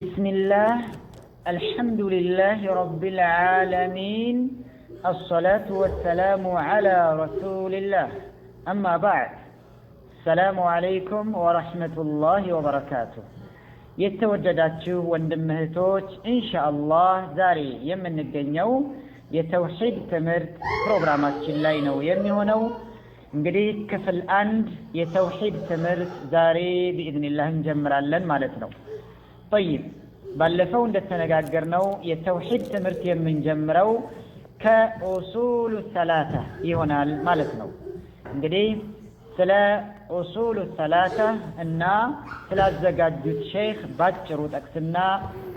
بسم الله، الحمد لله رب العالمين، الصلاة والسلام على رسول الله، أما بعد، السلام عليكم ورحمة الله وبركاته። የተወደዳችሁ ወንድም እህቶች፣ ኢንሻአላህ ዛሬ የምንገኘው የተውሂድ ትምህርት ፕሮግራማችን ላይ ነው የሚሆነው። እንግዲህ ክፍል አንድ የተውሂድ ትምህርት ዛሬ ቢኢዝኒላህ እንጀምራለን ማለት ነው። ጠይብ፣ ባለፈው እንደተነጋገርነው የተውሂድ ትምህርት የምንጀምረው ከኡሱሉ ሰላሳ ይሆናል ማለት ነው። እንግዲህ ስለ ኡሱሉ ሰላሳ እና ስላዘጋጁት ሼክ ባጭሩ ጠቅስና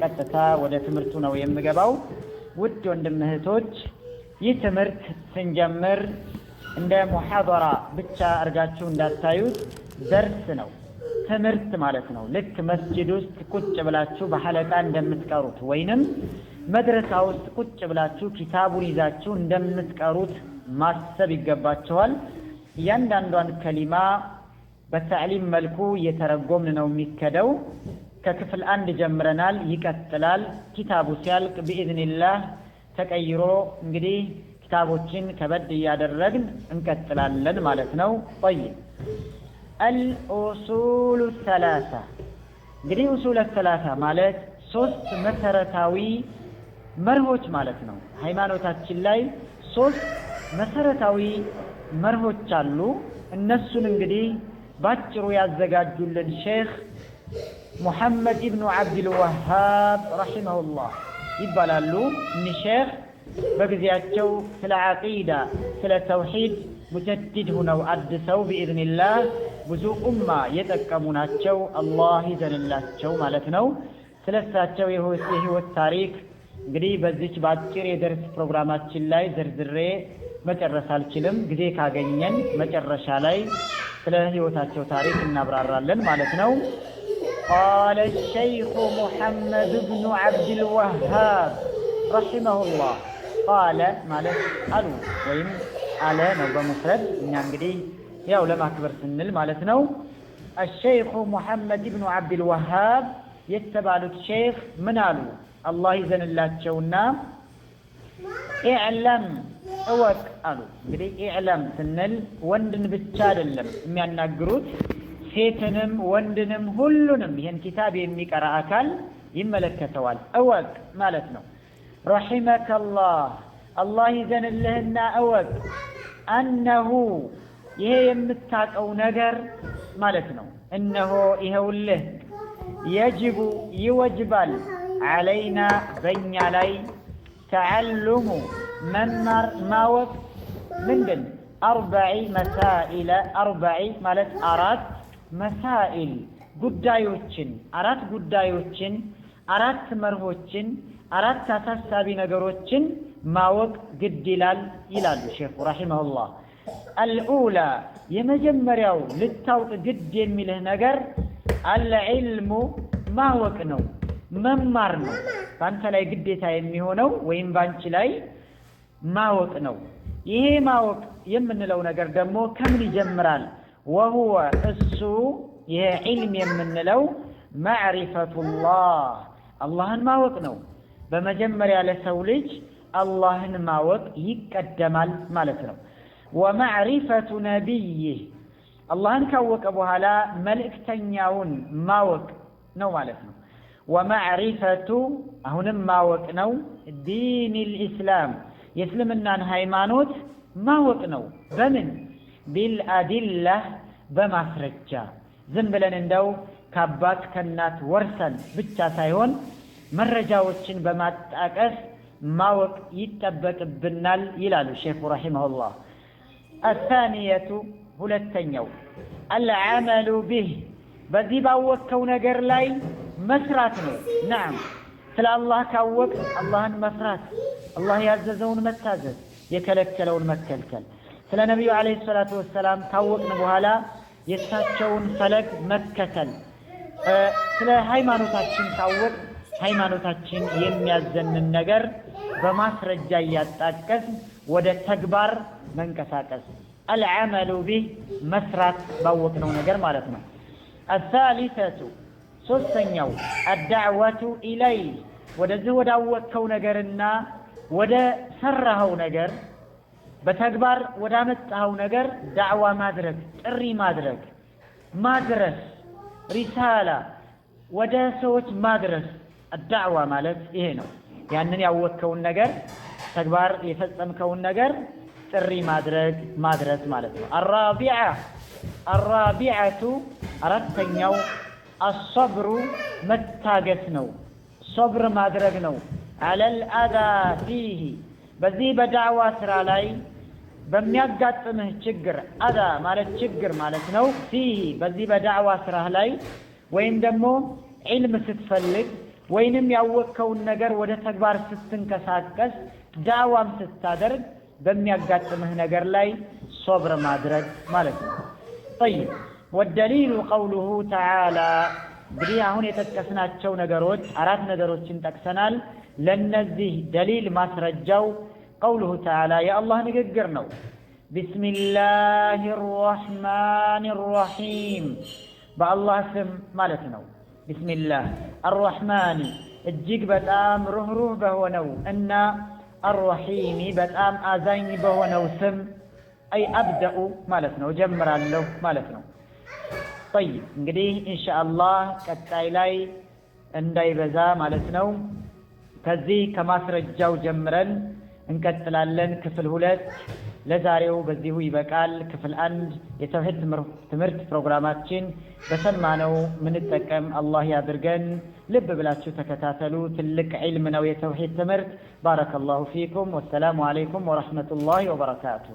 ቀጥታ ወደ ትምህርቱ ነው የምገባው። ውድ ወንድም እህቶች፣ ይህ ትምህርት ስንጀምር እንደ ሙሐደራ ብቻ አድርጋችሁ እንዳታዩት፣ ደርስ ነው፣ ትምህርት ማለት ነው። ልክ መስጂድ ውስጥ ቁጭ ብላችሁ በሐለቃ እንደምትቀሩት ወይንም መድረሳ ውስጥ ቁጭ ብላችሁ ኪታቡን ይዛችሁ እንደምትቀሩት ማሰብ ይገባችኋል። እያንዳንዷን ከሊማ በተዕሊም መልኩ እየተረጎምን ነው የሚከደው። ከክፍል አንድ ጀምረናል፣ ይቀጥላል። ኪታቡ ሲያልቅ ቢኢዝኒላህ ተቀይሮ እንግዲህ ኪታቦችን ከበድ እያደረግን እንቀጥላለን ማለት ነው። ጠይብ፣ አልኡሱሉ ሰላሳ። እንግዲህ ኡሱል ሰላሳ ማለት ሶስት መሰረታዊ መርሆች ማለት ነው። ሃይማኖታችን ላይ ሶስት መሰረታዊ መርሆች አሉ። እነሱን እንግዲህ ባጭሩ ያዘጋጁልን ሼክ ሙሐመድ ኢብኑ ዓብድልወሃብ ረሒመሁላህ ይባላሉ። እኒህ ሼክ በጊዜያቸው ስለ ዓቂዳ፣ ስለ ተውሂድ ሙጀዲድ ሁነው አድሰው ቢኢዝኒላህ ብዙ ኡማ የጠቀሙ ናቸው። አላህ ይዘንላቸው ማለት ነው። ስለ እሳቸው የህይወት ታሪክ እንግዲህ በዚች በአጭር የደርስ ፕሮግራማችን ላይ ዘርዝሬ መጨረስ አልችልም። ጊዜ ካገኘን መጨረሻ ላይ ስለ ህይወታቸው ታሪክ እናብራራለን ማለት ነው። قال الشيخ محمد بن عبد الوهاب رحمه الله። قال ማለት አሉ ወይም አለ ነው በሙፍረድ፣ እኛ እንግዲህ ያው ለማክበር ስንል ማለት ነው። الشيخ ሙሐመድ ብኑ ዓብድልወሃብ የተባሉት ሼክ ምን አሉ? አላህ ይዘንላቸውና اعلم እወቅ አሉ። እንግዲህ اعلم ስንል ወንድን ብቻ አይደለም የሚያናግሩት፣ ሴትንም ወንድንም ሁሉንም ይህን ኪታብ የሚቀራ አካል ይመለከተዋል። እወቅ ማለት ነው። رحمك الله፣ አላህ ይዘንልህና እወቅ፣ أنه ይሄ የምታውቀው ነገር ማለት ነው። እነሆ ይኸውልህ፣ يجب ይወጅባል፣ علينا በእኛ ላይ፣ تعلم መማር ማወቅ፣ ምንድን? أربع مسائل። أربع ማለት አራት፣ مسائل ጉዳዮችን፣ አራት ጉዳዮችን፣ አራት መርሆችን፣ አራት አሳሳቢ ነገሮችን ማወቅ ግድ ይላል ይላሉ ሼኹ ረሒመሁላህ። الأولى የመጀመሪያው ልታውቅ ግድ የሚልህ ነገር العلم ማወቅ ነው፣ መማር ነው። በአንተ ላይ ግዴታ የሚሆነው ወይም በአንቺ ላይ ማወቅ ነው። ይሄ ማወቅ የምንለው ነገር ደግሞ ከምን ይጀምራል? وهو እሱ ይሄ ዒልም የምንለው معرفة الله አላህን ማወቅ ነው። በመጀመሪያ ለሰው ልጅ አላህን ማወቅ ይቀደማል ማለት ነው። ومعرفة نبيه አላህን ካወቀ በኋላ መልእክተኛውን ማወቅ ነው ማለት ነው። ومعرفة አሁንም ማወቅ ነው፣ دين الإسلام የእስልምናን ሃይማኖት ማወቅ ነው። በምን? بالأدلة በማስረጃ። ዝም ብለን እንደው ከአባት ከእናት ወርሰን ብቻ ሳይሆን መረጃዎችን በማጣቀስ ማወቅ ይጠበቅብናል ይላሉ ሼኹ ረሒመሁላህ። الثانية ሁለተኛው العمل به በዚህ ባወቅከው ነገር ላይ መስራት ነው። نعم፣ ስለ አላህ ካወቅ አላህን መፍራት፣ አላህ ያዘዘውን መታዘዝ፣ የከለከለውን መከልከል። ስለ ነቢዩ ዓለይሂ ሰላቱ ወሰላም ካወቅን በኋላ የእሳቸውን ፈለግ መከተል። ስለ ሃይማኖታችን ካወቅ ሃይማኖታችን የሚያዘንን ነገር በማስረጃ እያጣቀስን ወደ ተግባር መንቀሳቀስ፣ አልዓመሉ ቢህ መስራት ባወቅነው ነገር ማለት ነው። አሳሊሰቱ ሶስተኛው الدعوة إليه፣ ወደዚህ ወዳወቅከው ነገርና ወደ ሰራኸው ነገር፣ በተግባር ወዳመጣኸው ነገር ዳዕዋ ማድረግ፣ ጥሪ ማድረግ፣ ማድረስ፣ ሪሳላ ወደ ሰዎች ማድረስ። ዳዕዋ ማለት ይሄ ነው። ያንን ያወቅከውን ነገር፣ ተግባር የፈጸምከውን ነገር ጥሪ ማድረግ፣ ማድረስ ማለት ነው። الرابعة አራተኛው الصبر መታገስ ነው። ሶብር ማድረግ ነው። على الأذى فيه በዚህ በዳዕዋ ስራ ላይ በሚያጋጥምህ ችግር፣ أذى ማለት ችግር ማለት ነው። فيه በዚህ በዳዕዋ ስራህ ላይ ወይም ደግሞ ዒልም ስትፈልግ ወይንም ያወቅከውን ነገር ወደ ተግባር ስትንቀሳቀስ፣ ዳዕዋም ስታደርግ በሚያጋጥምህ ነገር ላይ ሶብር ማድረግ ማለት ነው። طيب، والدليل قوله تعالى። እንግዲህ አሁን የጠቀስናቸው ነገሮች፣ አራት ነገሮችን ጠቅሰናል። ለነዚህ ደሊል ማስረጃው قوله تعالى የአላህ ንግግር ነው። بسم الله الرحمن الرحيم፣ በአላህ ስም ማለት ነው። بسم الله الرحمن እጅግ በጣም ሩህሩህ በሆነው እና الرحيم በጣም አዛኝ በሆነው ስም፣ أي أبدأ ማለት ነው፣ እጀምራለሁ ማለት ነው። طيب፣ እንግዲህ ኢንሻአላህ ቀጣይ ላይ እንዳይበዛ ማለት ነው፣ ከዚህ ከማስረጃው ጀምረን እንቀጥላለን። ክፍል 2 ለዛሬው በዚሁ ይበቃል። ክፍል 1 የተውሂድ ትምህርት ፕሮግራማችን በሰማነው ምንጠቀም አላህ ያድርገን። ልብ ብላችሁ ተከታተሉ። ትልቅ ዒልም ነው የተውሂድ ትምህርት። بارك الله فيكم والسلام عليكم ورحمة الله وبركاته።